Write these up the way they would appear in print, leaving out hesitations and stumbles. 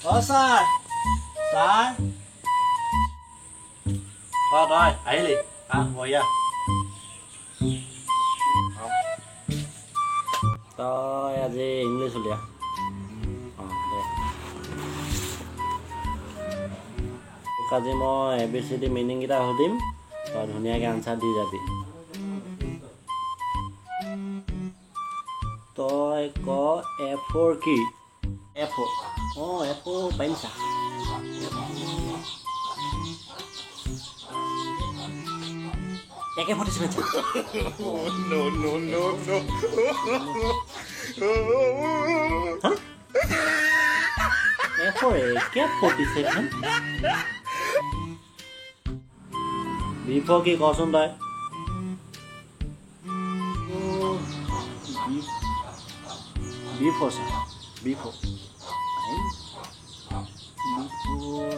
অ sir, sir. অ তই আহিলি, আহ বঢ়িয়া। তই আজি ইংলিছ উলিয়া। অ দে। তোক আজি মই এ বি চি ডি মিনিংকেইটা সুধিম, তই ধুনীয়াকৈ আনচাৰ দি যাবি। তই ক এ ফ'ৰ কি? এ ফ'ৰ, অঁ এ ফ'ৰ পাৰিম চা। AK-47 sir. No, no, no, no. হা? A for AK-47? B for কি কচোন তই? B for sir, B for, B for,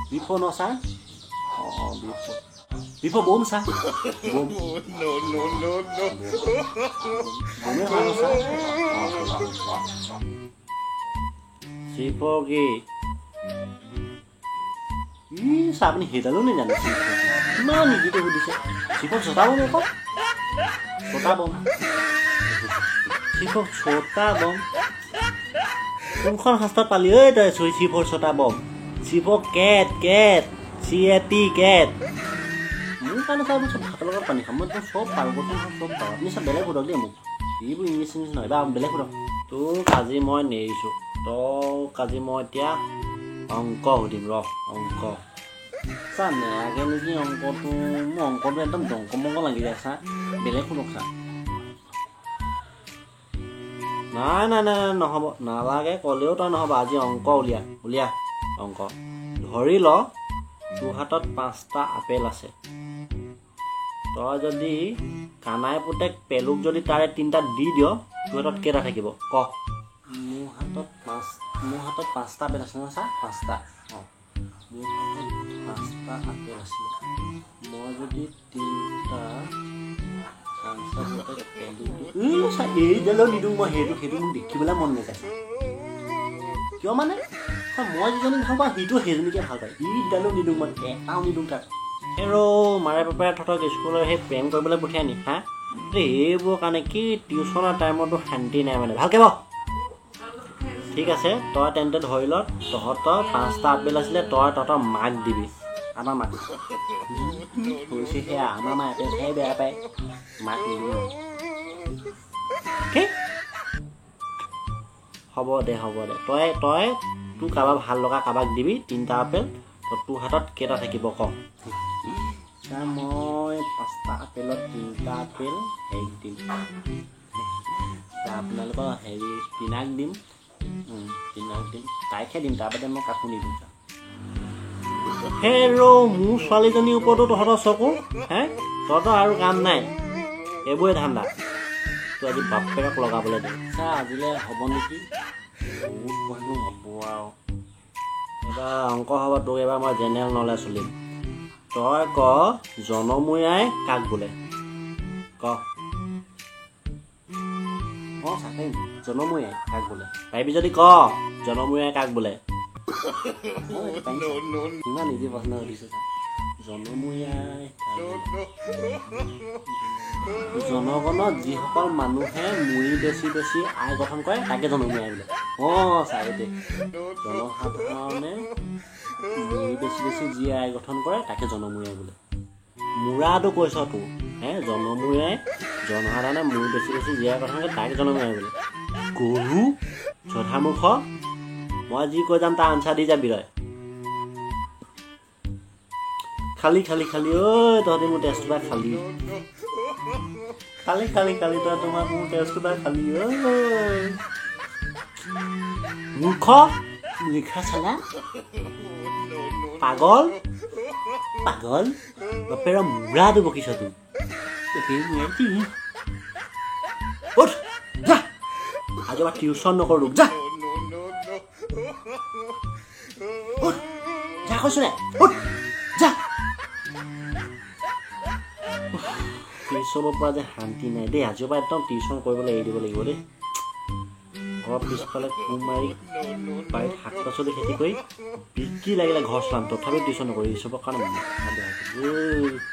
B for no sir? অঁ অঁ B for, B for bomb sir, bomb. No, no, no, no. বোমে হয় ন sir? C for কি? ই sir, আপুনি সেইডালো নেজানে? C for ইমান ইজিটো সুধিছে। চি ফৰ ছটা বম আকৌ, ছটা বম। চি ফৰ ছটা বম কোনখন শাস্ত্ৰত পালি ঐ তই? চি ফৰ ছটা bomb. C for cat, cat, C A T cat. মোৰ কাৰণে ছাৰ, মই চব ভাতৰ লগত পানী খাম, মই একদম চব পাৰোঁ, কৈছোঁ নহয় চব পাৰোঁ। আপুনি চব বেলেগ সোধক দেই মোক, এইবোৰ ইংলিছ ইংলিছ নহয়, এইবাৰ বেলেগ সোধক। তোক আজি মই নেৰিছোঁ, তোক আজি মই এতিয়া অংক সুধিম ৰ। অংক ছাৰ নেলাগে নেকি অংকটো? মোৰ অংকটো একদম ডংক মংক লাগি যায় ছাৰ, বেলেগ সোধক ছাৰ। নাই নাই নাই নাই, নহ'ব, নালাগে ক'লেও তই নহ'ব। আজি অংক উলিয়া, উলিয়া অংক। ধৰি ল তোৰ হাতত 5টা আপেল আছে, তই যদি কানাই পুতেক পেলুক যদি তাৰে 3টা দি দিয়, তোৰ হাতত কেইটা থাকিব ক? মোৰ হাতত 5, মোৰ হাতত 5টা আপেল আছে নহয় ছাৰ? 5টা, অঁ মোৰ হাতত 5টা আপেল আছিলে, মই যদি 3টা পুতেক পেলুক দিওঁ, ছাৰ এইডালো নিদিওঁ মই, সেইটো মোক দেখিবলৈ মন নাযায় ছাৰ। কিয় মানে ছাৰ, মই যিজনীক ভাল পাওঁ সিটো সেইজনীকে ভাল পায়, এইডালো নিদিওঁ মই, এটাও নিদিওঁ তাক। হেৰ' মাৰে বাপেৰে তহঁতক স্কুলৰ সেই প্ৰেম কৰিবলৈ পঠিয়াই নি? হা, এইবোৰ কাৰণে কি টিউশ্যনৰ টাইমতো শান্তি নাই মানে। ভালকৈ বহ। ঠিক আছে, তই তেন্তে ধৰি ল তহঁতৰ 5টা আপেল আছিলে, তই তহঁতৰ মাক দিবি, আমাৰ মাক হৈছে সেয়া, আমাৰ মা আপেল খাই বেয়া পায়, মাক নিদিওঁ। কি হ'ব দে, হ'ব দে, তই তই তোৰ কাৰোবাক ভাল লগা কাৰোবাক দিবি 3টা আপেল, তোৰ হাতত কেইটা থাকিব ক? ছাৰ মই 5টা আপেলত 3টা আপেল হেৰিক দিম, আপোনালোকৰ হেৰি টিনাক দিম, টিনাক দিম, তাইকহে দিম, তাৰ বাদে মই কাকো নিদিওঁ ছাৰ। হেৰ' মোৰ ছোৱালীজনীৰ ওপৰতো তহঁতৰ চকু হে, তহঁতৰ আৰু কাম নাই, এইবোৰে ধান্দা। তোৰ আজি বাপেৰক লগাবলৈ দে। ছাৰ আজিলৈ হ'ব নেকি? বহুত পঢ়িলোঁ, হ'ব আৰু। এইবাৰ অংক হ'ব তোক, এইবাৰ মই জেনেৰেল নলেজ চলিম। তই ক জনমূৰীয়াই কাক বোলে ক? অঁ ছাৰ পাৰিম। জনমূৰীয়াই কাক বোলে পাৰিবি যদি ক, জনমূৰীয়াই কাক বোলে? No, no, ইমান ইজি প্ৰশ্ন সুধিছে ছাৰ। জনমূৰীয়াই no, no. জনগণত যিসকল মানুহে মুৰি বেছি বেছি আয় গঠন কৰে তাকে জনমূৰীয়াই বোলে। অঁ ছাৰ এইটোৱে, জনসাধাৰণে মুৰি বেছি বেছি যি আয় গঠন কৰে তাকে জনমূৰীয়াই বোলে। মূৰাটো কৈছ তোৰ হে, জনমূৰীয়াই জনসাধাৰণে মুৰি বেছি বেছি যি আয় গঠন কৰে তাকে জনমূৰীয়াই বোলে। গৰু জধামূৰ্খ, মই যি কৈ যাম তাৰ আনচাৰ দি যাবি তই। খালি খালি খালি ঐ, তহঁতি মোৰ তেজটো পৰা খালি খালি খালি খালি, তই তোমাৰ মোৰ তেজটো পৰা খালি ঐ মূৰ্খ, মূৰ্খা চালা, পাগল পাগল, বাপেৰ মূৰাটো বকিছ তোৰ। উঠ যা, আজি পৰা টিউশ্যন নকৰোঁ, যা No, no, no. উঠ যা, কৈছো নাই, উঠ যা। টিউশ্যনৰ পৰা যে শান্তি নাই দেই, আজিৰ পৰা একদম টিউশ্যন কৰিবলৈ এৰি দিব লাগিব দেই। ঘৰৰ পিছফালে কোৰ মাৰি বাৰীত শাক পাচলি খেতি কৰি বিকি লাগিলে ঘৰ চলাম, তথাপি টিউশ্যন নকৰোঁ। ঋষভৰ কাৰণে মাথা বেয়া হৈছে।